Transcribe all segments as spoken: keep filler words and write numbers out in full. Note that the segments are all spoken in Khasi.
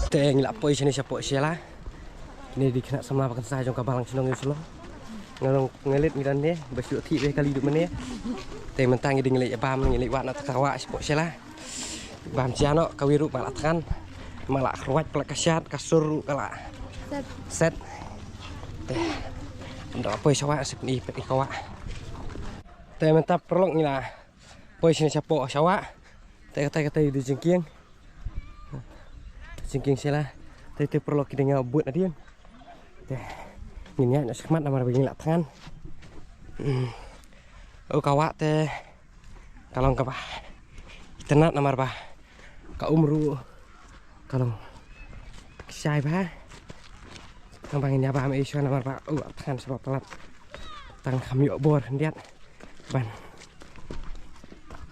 Te ngi la poi shane shapoh shela. Kine dei ki khynnah samla ba kynsa jong ka balang shnong Ïew Shillong. Nga long nga leit ngi don ne ba shu thih ba kali duk mane. Te mynta ngi dei ngi leit ïa bam, ngi leit wad noh ka wah shapoh shela. Bam jia noh, ka wi ruh ba la thngan. Ma la khruwait pla ka shat, ka sur ruh ka la set. Te ynda poi sha wah sep ni pet ni ka wah. Te mynta paralok ngi la poi shane shapoh sha wah. Te katai katai dei jingkieng. Jingkieng shela. Te te paralok ki dang ïa bud nadien. Te ngin ïaid noh shakhmat namar ba ngi la thngan. Hmm. Oh, ka wah te ka long kaba itynnad namar ba ka um ruh ka long kshai bha. Tang ba ngin ïa bam ei shuwa namar ba u la thngan shaba palat. Tang kham ïoh bor khyndiat ban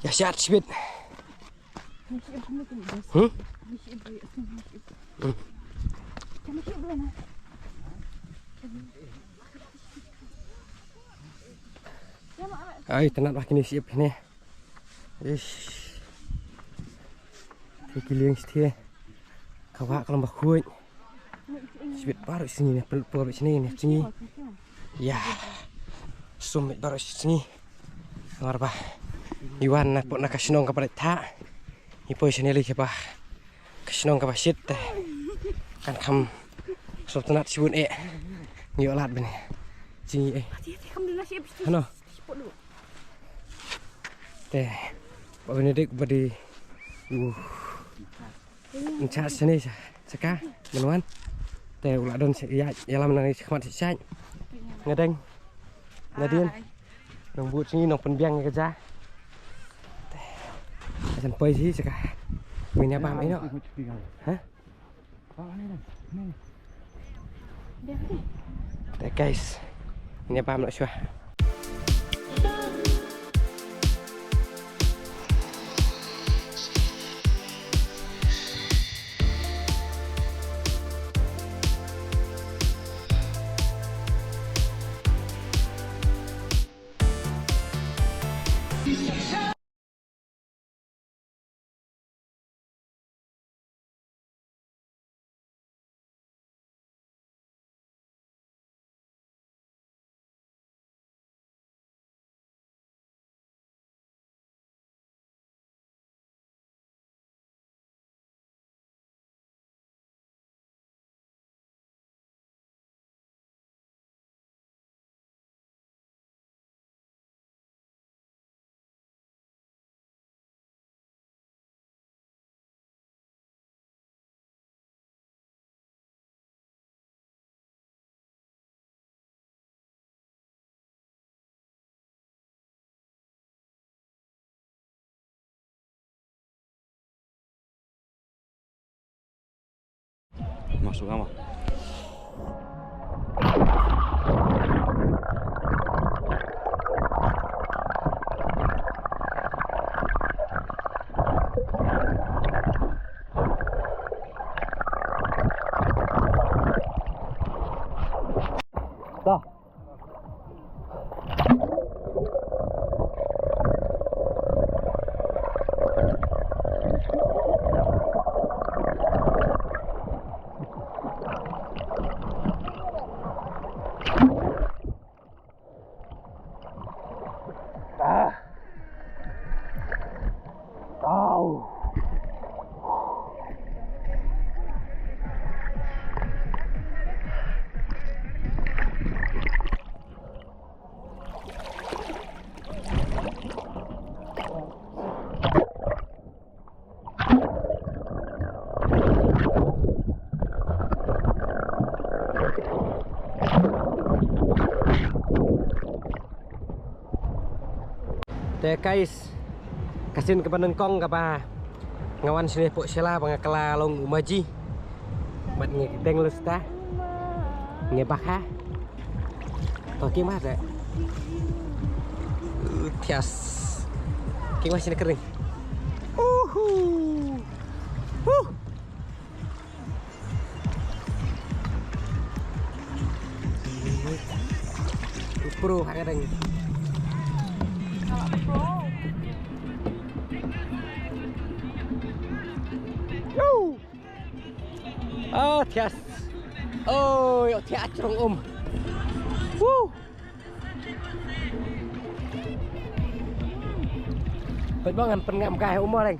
ïa shad shibit. Hmm? Hmm. Ai, itynnad bha kine ship kine. Ish. Te ki lieng shthe. Ka wah ka long ba khuid. Shibit baroh shi sngi ne, pynlut por baroh shi sngi ne, sngi. Ïa. Sum bit baroh shi sngi. Namar ba i wan na pok na ka shnong kaba rit tha. I poi shane lei kaba ka shnong kaba shit te kan kham sop tnat shibun eh. Ngi lad bene. Jingi eh. Hano. Te ba bene dik ba di. Uh. Ncha sene sa saka menwan. Te u la don sa ïa ïalam na ni khmat sa. Ngadeng. Nadien. Nong but sini nong pynbiang ka ja. Asan poi si saka. Mina bam ino. Ha? Te guys. Mina bam lo shuwa. Masuk kamar. Dah. Ah. Au. Te guys, ka sien kaba nyngkong kaba nga wan shane poh shela ba nga kylla long u maji. Bad ngi deng lus ta. Ngi bakha. To kieng ma te. Thias. Kieng ma shane kering. Uhu. Huh. Pro ha ka dang. Yo. Ah, thias. Oi, oh, thias trong um. Woo. Pynbang ngan pynngam kai um reng.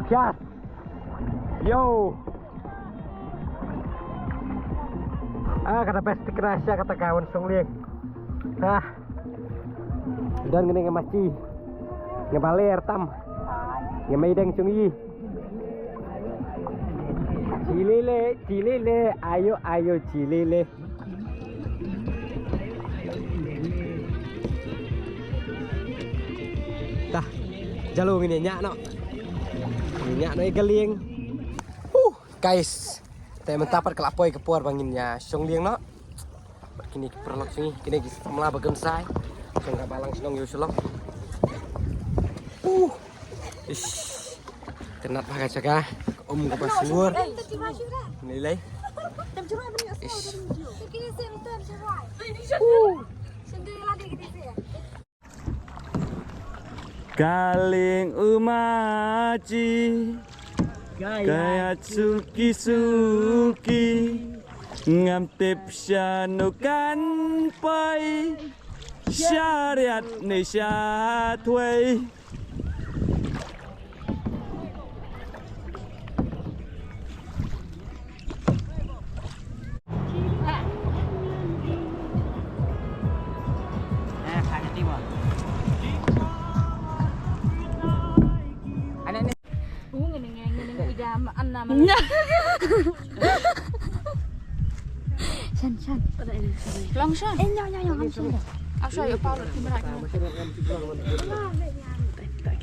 Thias. Yo. Ah, kata best tikna sha kata ka wan song lieng. Ah. Don ngene nga machi. Nga baler tam. Nga mai deng chung yi. Chilele, chilele, ayo, ayo, chilele. Tah, jalo ngin ïa ñiah noh. Ngin ïa ñiah noh ïa ka lieng. Huh, guys. Te mynta pat ka la poi ka por ba ngin ïa shong lieng noh. Bad kine ki paralok jong ngi, kine ki samla ba gem sai. Jong ka balang shnong ïa u shalok. Uh. Ish. Tynat bha ka jaka. Ka um kaba sngur. Nilai. Ish. Ka lieng u machi. Ka ïaid suki suki. Ngam tip shano kan poi. Sha riat ne sha thwei. Shan, shan. Long shan. Eh, nyaw, nyaw, nyaw, long shan. Asha yo parut ki merak.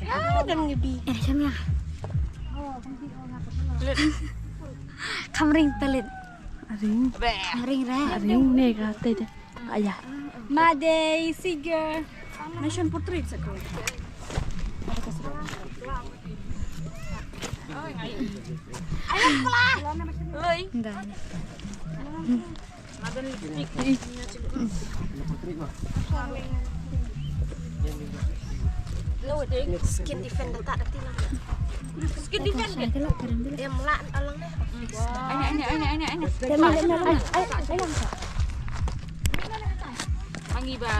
Ah, dan ngebi. Eh, shan ya. Kamring pelit. Ring. Kamring re. Ring ne ka te te. Aya. Made, Sigur. Nation portrait sa ko. Oi. Enggak. Skin defend da ta da ti lang. Skin defend. Em la alang ne. Ane, ane, ane, ane, ane. Mangi ba.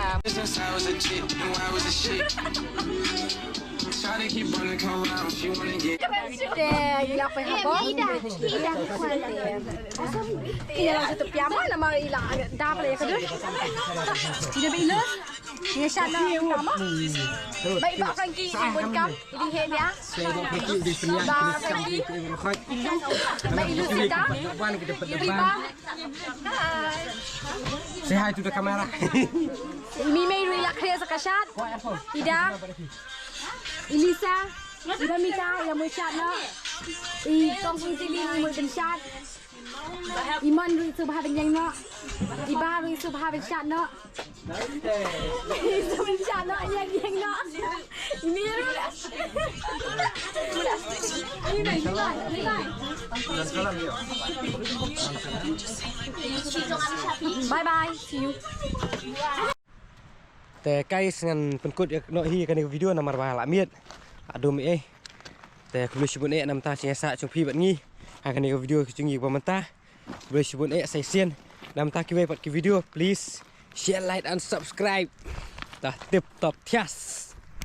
Te ila poi ha bong. Ila la satu piama nama ila da pala ya kadu. Ila ba ila. Ila sha na piama. Bai ba kan ki bun kam. Ila he ya. Ba kan ki. Ba ila sita. Ila ba. Say hi to the camera. Imi mei rui lak khria sa ka shat. Ida. Ilisa. Ida mita ïa mut shat na. I kong sung tili ni mut ben shat. I man rui su bha ben yang na. I ba rui su bha ben shat na. I su ben shat na yang yang na. Bye bye. See you. Te guys ngan pynkut ïa noh hi kane ka video namar ba la miet. Adum eh. Te khublei shibun eh namar ta sha sha chung phi bad ngi. Ha kane ka video ka jong ngi ba mynta. Khublei shibun eh sa shisien. Namar ta kiwei pat ki video please share, like and subscribe. Ta tip top thias.